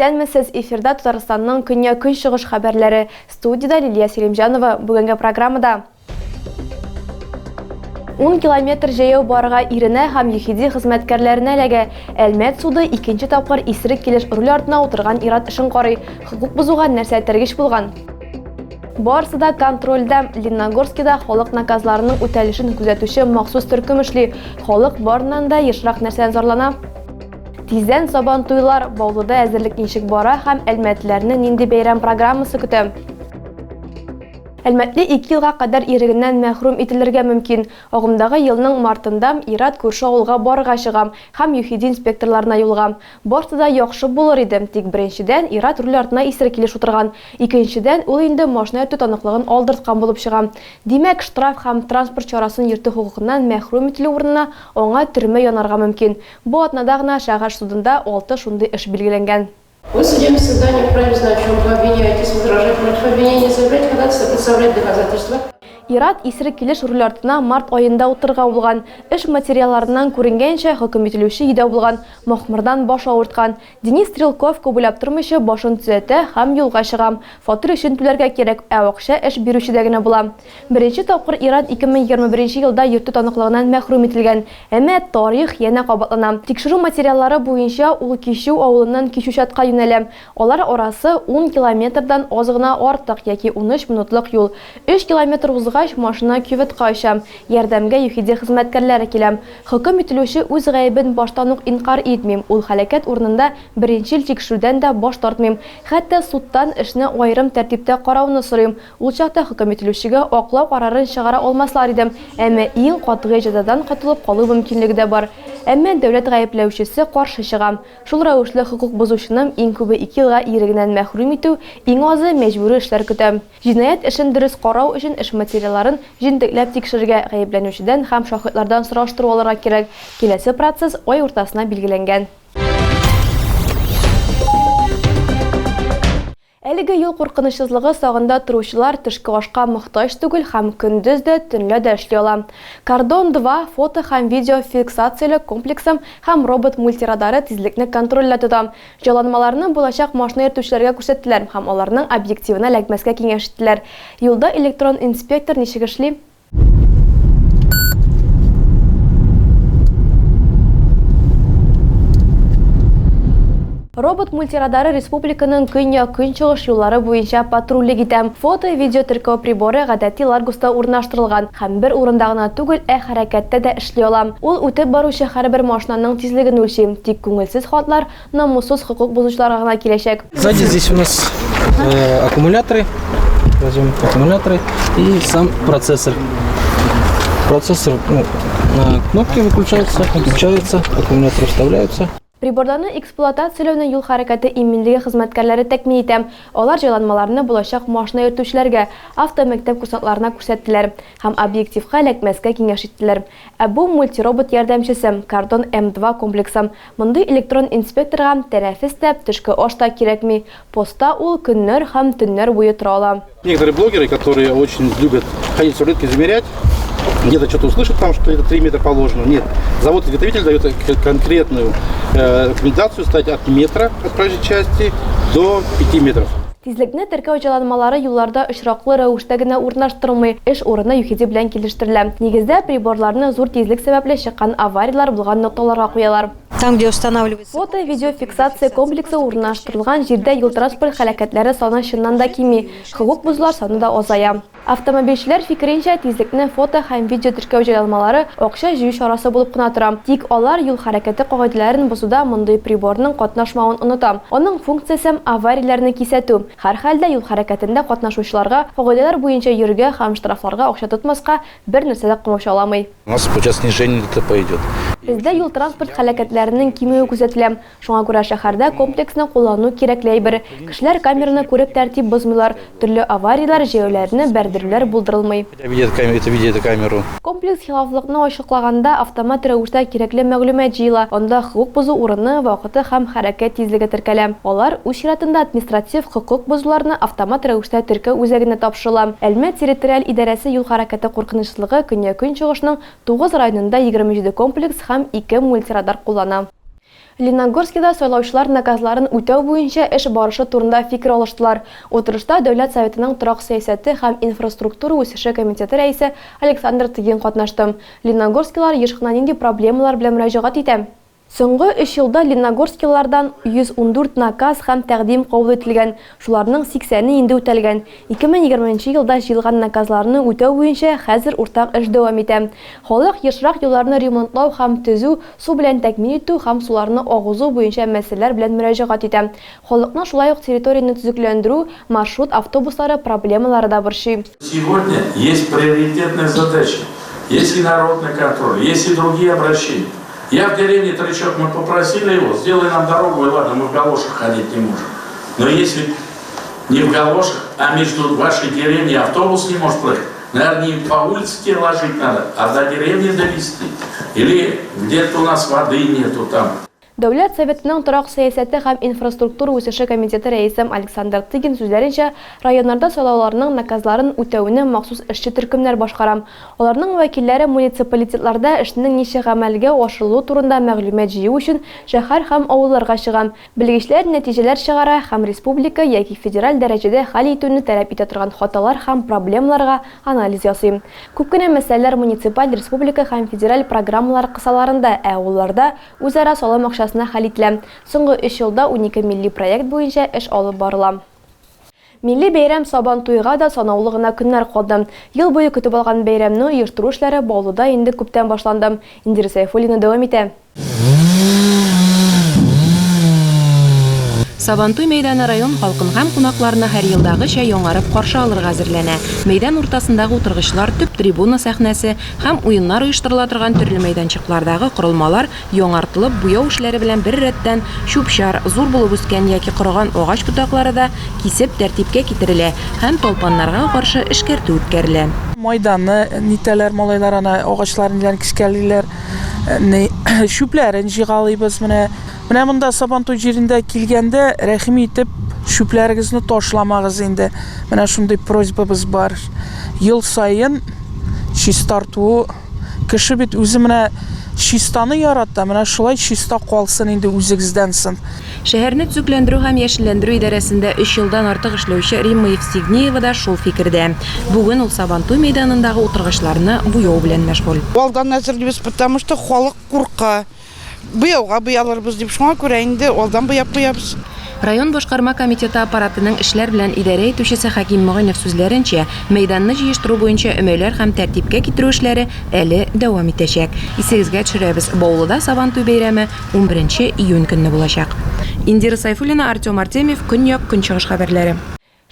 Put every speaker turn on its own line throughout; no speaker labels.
Исәнмесез, эфирда Татарстанның көньяк-көнчыгыш хәбәрләре. Студиядә Лилия Сәлимҗанова. Бүгенге программада 10 километр җәяү барырга иренә һәм ЮХИДИ хезмәткәрләренә эләгә. Әлмәт суды икенче тапкыр исерек килеш руль артына утырган ир-ат эшен карый. Хокук бозуга нәрсә этәргеч булган? Барысы да контрольдә. Лениногорскида халык наказларының үтәлешен күзәтүче махсус төркем эшли. Халык барыннан да ешрак нәрсәдән зарлана? Тиздән Сабантуйлар, Баулыда әзерлек ничек бара һәм әлмәтлеләрне нинди бәйрәм программасы көтә? Әлмәтле ике елга кадәр ирегеннән мәхрүм ителергә мөмкин. Агымдагы елның мартында ир-ат күрше авылга барырга чыга һәм ЮХИДИ инспекторларына юлыга. Барсы да яхшы булыр иде, тик, беренчедән, ир-ат руль артына исерек килеш утырган, икенчедән, ул инде машина йөртү таныклыгын алдырткан булып чыга. Димәк, штраф һәм транспорт чарасын йөртү хокукыннан мәхрүм ителү урынына аңа төрмә янарга мөмкин. Бу атнада гына шәһәр судында алты шундый эш билгеләнгән.
Вы в судебном заседании вправе знать, в чем вы обвиняетесь, возражать против обвинения, заявлять ходатайство, представлять доказательства.
Ир-ат исерек килеш руль артына март аенда утырырга булган. Эш материалларыннан күренгәнчә, хөкем ителүче өйдә булган, махмырдан баш авырткан. Денис Стрелков күп уйлап тормыйча башын төзәтә һәм юлга чыга. Фатир өчен түләргә кирәк, ә акча эш бирүчедә генә була. Беренче тапкыр ир-ат 2021 елда йөртү таныклыгыннан мәхрүм ителгән. Әмма тарих янә кабатлана. Тикшерү материаллары буенча, ул Кичү авылыннан Кичүчатка юнәлә. Алар арасы ун километрдан аз гына артык яки 13 минутлык юл. Өч километр узгач, машина кюветка оча. Ярдәмгә ЮХИДИ хезмәткәрләре килә. Хөкем ителүче үз гаебен баштан ук инкарь итми. Ул һәлакәт урынында беренчел тикшерүдән дә баш тартмый. Хәтта судтан эшне аерым тәртиптә карауны сорый. Ул чакта хөкем ителүчегә аклау карарын чыгара алмаслар иде, әмма иң катгый җәзадан котылып калу мөмкинлеге дә бар. Әмма дәүләт гаепләүчесе каршы чыга. Шул рәвешле хокук бозучыны иң күбе ике елга ирегеннән мәхрүм итү, иң азы мәҗбүри эшләр көтә. Җинаять эшен дөрес карау өчен эш материалларын җентекләп тикшерергә, гаепләнүчедән һәм шаһитлардан сораштыру алырга кирәк. Киләсе процесс ай уртасына билгеләнгән. Әлеге юл куркынычсызлыгы сагында торучылар төшке ашка мохтаҗ түгел һәм көндез дә, төнлә дә эшли ала. Кордон 2 фото һәм видеофиксацияле комплексы һәм робот мультирадары тизлекне контрольдә тота. Җайланмаларны булачак машина йөртүчеләргә күрсәттеләр һәм аларның объективына эләкмәскә киңәш иттеләр. Юлда электрон инспектор ничек эшли? Робот мультирадары республиканың көньяк-көнчыгыш юллары буенча патрульлек итә. Фото-видео теркәү приборы гадәти Ларгуста урнаштырылган һәм бер урында гына түгел, ә хәрәкәттә дә эшли ала. Ул үтеп баручы һәрбер машинаның тизлеген үлчи. Тик күңелсез хатлар намуссыз хокук бозучыларга гына киләчәк.
Сзади здесь у нас э, аккумуляторы. Возьмем аккумуляторы и сам процессор. Процессор ну, на кнопке выключается, включается, аккумуляторы вставляются.
Приборларны эксплуатацияләүне юл хәрәкәте иминлеге хезмәткәрләре тәэмин итә. Алар җайланмаларны булачак машина йөртүчеләргә, автомәктәп курсантларына күрсәттеләр һәм объективка эләкмәскә киңәш иттеләр. Ә бу мультиробот ярдәмчесе, Кордон М2 комплексы. Мондый электрон инспекторга тәнәфес тә, төшке аш та кирәкми. Постта ул көннәр һәм төннәр буе тора ала.
Некоторые блогеры, которые очень любят ходить с рулеткой измерять, где-то что-то услышат там, что это 3 метра положено. Нет, завод-изготовитель дает конкретную э, рекомендацию стать от метра от проезжей части до 5 метров.
Тизлекне теркәү җайланмалары юлларда очраклы рәвештә генә урнаштырылмый, эш урыны ЮХИДИ белән килештерелә. Нигездә, приборларны зур тизлек сәбәпле чыккан аварияләр булган нокталарга куялар.
Там, где устанавливается.
Фото-видеофиксация комплексы урнаштырылган җирдә юл-транспорт һәлакәтләре саны чыннан да кими, хокук бозулар саны да азая. Автомобильчеләр фикеренчә, тизлекне фото һәм видеотеркәү җайланмалары акча җыю чарасы булып кына тора. Тик алар юл хәрәкәте кагыйдәләрен бозуда мондый приборның катнашмавын оныта. Аның функциясе, аварияләрне кисәтү. Һәрхәлдә, юл хәрәкәтендә катнашучыларга кагыйдәләр буенча йөрергә һәм штрафларга акча тотмаска бернәрсә дә комачауламый.
У нас сейчас снижение ДТП идет.
Бездә юл-транспорт һәлакәтләренең кимүе күзәтелә. Шуңа күрә шәһәрдә комплексны куллану кирәкле әйбер. Кешеләр камераны күреп тәртип бозмыйлар, төрле аварияләр, җәяүләрне бәрдерүләр булдырылмый. Комплекс хилафлыкны ачыклаганда автомат рәвештә кирәкле мәгълүмат җыела, анда хокук бозу урыны, вакыты һәм хәрәкәт тизлеге теркәлә. Алар, үз чиратында, административ хокук бозуларны автомат рәвештә теркәү үзәгенә тапшырыла. Әлмәт территориаль идарәсе юл хәрәкәте куркынычсызлыгы көньяк-көнчыгышның тугыз районында 27 комплекс һәм ике мультирадар куллана. Лениногорскида сайлаучылар наказларын үтәү буенча эш барышы турында фикер алыштылар. Утырышта Дәүләт Советының торак сәясәте һәм инфраструктура үсеше комитеты рәисе Александр Тыгин катнашты. Лениногорскилар еш кына нинди проблемалар белән мөрәҗәгать итә? Соңгы өч елда лениногорскилылардан 114 наказ һәм тәкъдим кабул ителгән, шуларның сиксәне инде үтәлгән. 2020 нче елда җыелган наказларны үтәү буенча хәзер уртак эш дәвам итә. Халык ешрак юлларны ремонтлау һәм төзү, су белән тәэмин итү һәм суларны агызу буенча мәсьәләләр белән мөрәҗәгать итә. Халыкны шулай ук территорияне төзекләндерү, маршрут автобуслары проблемалары да борчый.
Сегодня есть приоритетная задача, есть и народный контроль, есть и другие обращения. Я в деревне Трычок, мы попросили его, сделай нам дорогу, и ладно, мы в галошах ходить не можем. Но если не в галошах, а между вашей деревней автобус не может проехать, наверное, не по улице тебе ложить надо, а до деревни довести. Или где-то у нас воды нету там.
Дәүләт Советының торак сәясәте һәм инфраструктура үсеше комитеты рәисе Александр Тыгин сүзләренчә, районнарда сайлауларның наказларын үтәүне махсус эшче төркемнәр башкара. Аларның вәкилләре муниципалитетларда эшнең ничек гамәлгә ашырылуы турында мәгълүмат җыю өчен шәһәр һәм авылларга чыга. Белгечләр нәтиҗәләр чыгара һәм республика яки федераль дәрәҗәдә хәл итүне таләп итә торган хаталар һәм проблемаларга анализ ясый. Күп кенә мәсьәләләр муниципаль, республика һәм федераль программалар кысаларында, ә авылларда үзара салым акчасына хәл ителә. Соңгы өч елда унике милли проект буенча эш алып барыла. Милли бәйрәм Сабантуйга да санаулы гына көннәр калды. Ел буе көтеп алган бәйрәмне оештыру эшләре Баулыда инде күптән башланды. Индира Сәйфуллина дәвам итә.
Сабантуй мәйданы район халкын һәм кунакларны һәр елдагыча яңарып каршы алырга әзерләнә. Мәйдан уртасындагы утыргычлар, төп трибуна сәхнәсе һәм уеннар оештырыла торган төрле мәйданчыклардагы корылмалар яңартылып, буяу эшләре белән беррәттән, чүп-чар, зур булып үскән яки корыган агач ботаклары да кисеп, тәртипкә китерелә һәм талпаннарга каршы эшкәртү үткәрелә.
Майданны нитәләр малайлар, ана агачларын кискәлиләр, ни, чүпләрен җыйгалыйбыз менә. Менә монда Сабантуй җирендә килгәндә, рәхим итеп, чүпләрегезне ташламагыз инде. Менә шундый просьбабыз бар. Ел саен чистарту, кеше бит үзе менә чистаны ярата, менә шулай чиста калсын инде үзегездән сон.
Шәһәрне төзекләндерү һәм яшелләндерү идарәсендә өч елдан артык эшләүче Римма Евстигнеева да шул фикердә. Бүген ул Сабантуй мәйданындагы утыргычларны буяу белән мәшгуль.
Алдан әзерлибез, потому что халык курка. Буяуга буялырбыз дип, шуңа күрә инде алдан буяп куябыз.
Район башкарма комитеты аппаратының эшләр белән идарә итүчесе Хәким Могыйнов сүзләренчә, мәйданны җыештыру буенча өмәләр һәм тәртипкә китерү эшләре әле дәвам итәчәк. Исегезгә төшерәбез, Баулыда Сабантуй бәйрәме унберенче июнь көнне булачак. Индира Сайфуллина, Артем Артемьев, Көньяк, Көнчыгыш хәбәрләре.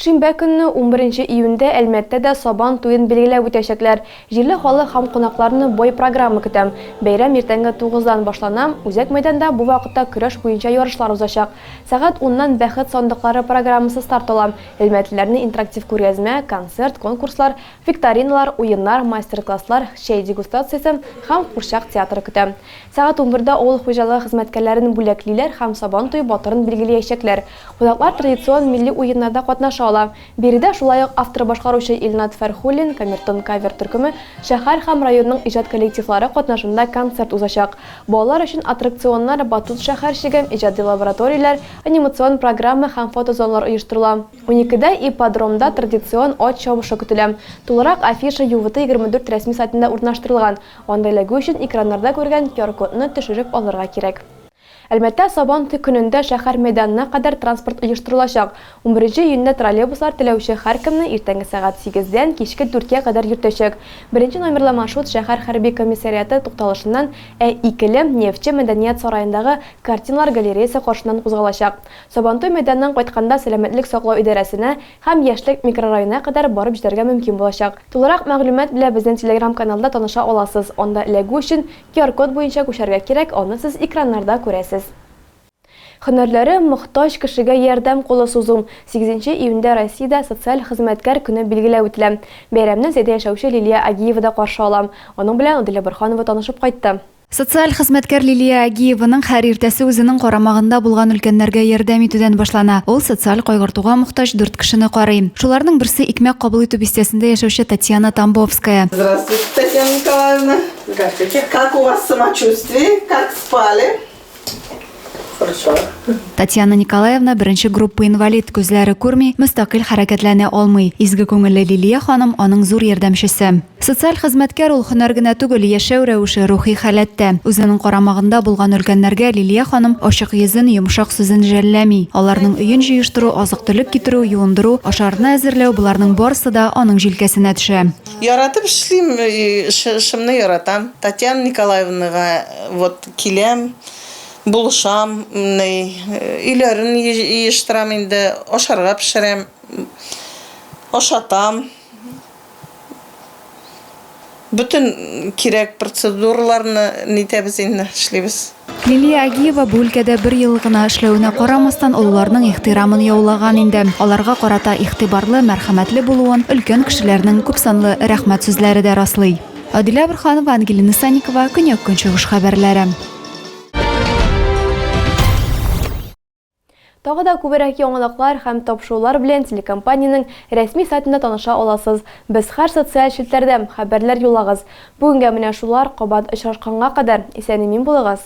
Шимбә көнне, унберенче июньдә Әлмәттә дә Сабан туен билгеләп үтәчәкләр. Җирле халык һәм кунакларны бай программа көтә. Бәйрәм иртәнге тугыздан башлана, үзәк мәйданда бу вакытта көрәш буенча ярышлар узачак. Сәгать уннан Бәхет сандыклары программасы старт ала. Әлмәтлеләрне интерактив күргәзмә, концерт, конкурслар, викториналар, уеннар, мастер-класслар, чәй дегустациясе һәм курчак театры көтә. Сәгать унбердә авыл хуҗалыгы хезмәткәрләрен бүләклиләр һәм Сабан туе батырын билгелиячәкләр. Кунаклар традицион милли уеннарда катнаша ала. Биредә шулай ук автор-башкаручы Илнат Фәрхуллин, Камертон кавер төркеме, шәһәр һәм районның иҗат коллективлары катнашында концерт узачак. Балалар өчен аттракционнар, батут шәһәрчеге, иҗади лабораторияләр, анимацион программа һәм фотозоналар оештырыла. Уникедә ипподромда традицион ат чабышы көтелә. Тулырак афиша ЮВТ 24 рәсми сайтында урнаштырылган. Анда эләгү өчен экраннарда күргән QR-кодны төшереп алырга кирәк. Әлмәттә Сабан туй көнендә шәһәр мәйданына кадәр транспорт оештырылачак. Унберенче июньдә троллейбуслар теләүче һәркемне иртәнге сәгать сигездән кичке дүрткә кадәр йөртәчәк. Беренче номерлы маршрут шәһәр хәрби комиссариаты тукталышыннан, ә икеле, Нефтьче мәдәният сараендагы картиналар галереясе каршыннан кузгалачак. Сабантуй мәйданыннан кайтканда сәламәтлек саклау идарәсенә һәм Яшьлек микрорайонына кадәр барып җитәргә мөмкин булачак. Тулырак мәгълүмат белән безнең телеграм-каналда таныша аласыз. Анда эләгү өчен QR-код буенча күчәргә кирәк, аны сез экраннарда күрәсез. Һөнәрләре мохтаҗ кешегә ярдәм кулы сузу. Сигезенче июньдә Россиядә социаль хезмәткәр көне билгеләп үтелә. Бәйрәмне Зәйдә яшәүче Лилия Агиева да каршы ала. Аның белән Аделя Борһанова танышып кайтты.
Социаль хезмәткәр Лилия Агиеваның һәр иртәсе үзенең карамагында булган өлкәннәргә ярдәм итүдән башлана. Ул социаль кайгыртуга мохтаҗ дүрт кешене карый. Шуларның берсе икмәк кабул итү бистәсендә яшәүче Татьяна Тамбовская.
Здравствуйте, Татьяна Николаевна. Здравствуйте. Как у вас самочувствие? Как спали? Хорошо.
Татьяна Николаевна беренче группа инвалид, күзләре күрми, мөстәкыйль хәрәкәтләнә алмый. Изге күңелле Лилия ханым аның зур ярдәмчесе. Социаль хезмәткәр ул һөнәр генә түгел, яшәү рәвеше, рухи халәт тә. Үзенең карамагында булган өлкәннәргә Лилия ханым ачык йөзен, йомшак сүзен жәлләми. Аларның өен җыештыру, азык-төлек китерү, юындыру, ашарны әзерләү, боларның барысы да аның җилкәсенә төшә.
Яратып эшлим, эшемне яратам. Татьяна Николаевнага вот киләм, булышам, ни, өйләрен җыештырам инде, ашарга пешерәм, ашатам. Бөтен кирәк процедураларны нитәбез инде, эшлибез.
Лилия Агиева бу өлкәдә бер ел гына эшләвенә карамастан, олыларның ихтирамын яулаган инде. Аларга карата игътибарлы, мәрхәмәтле булуын өлкән кешеләрнең күпсанлы рәхмәт сүзләре дә раслый. Адилә Борһанова, Ангелина Санникова, Көньяк-Көнчыгыш хәбәрләре.
Тагы да күбрәк яңалыклар һәм тапшырулар белән телекомпаниянең рәсми сайтында таныша аласыз. Без һәр социаль челтәрдә, хәбәрләр юллагыз. Бүгенгә менә шулар, кабат очрашканга кадәр, исән-имин булыгыз!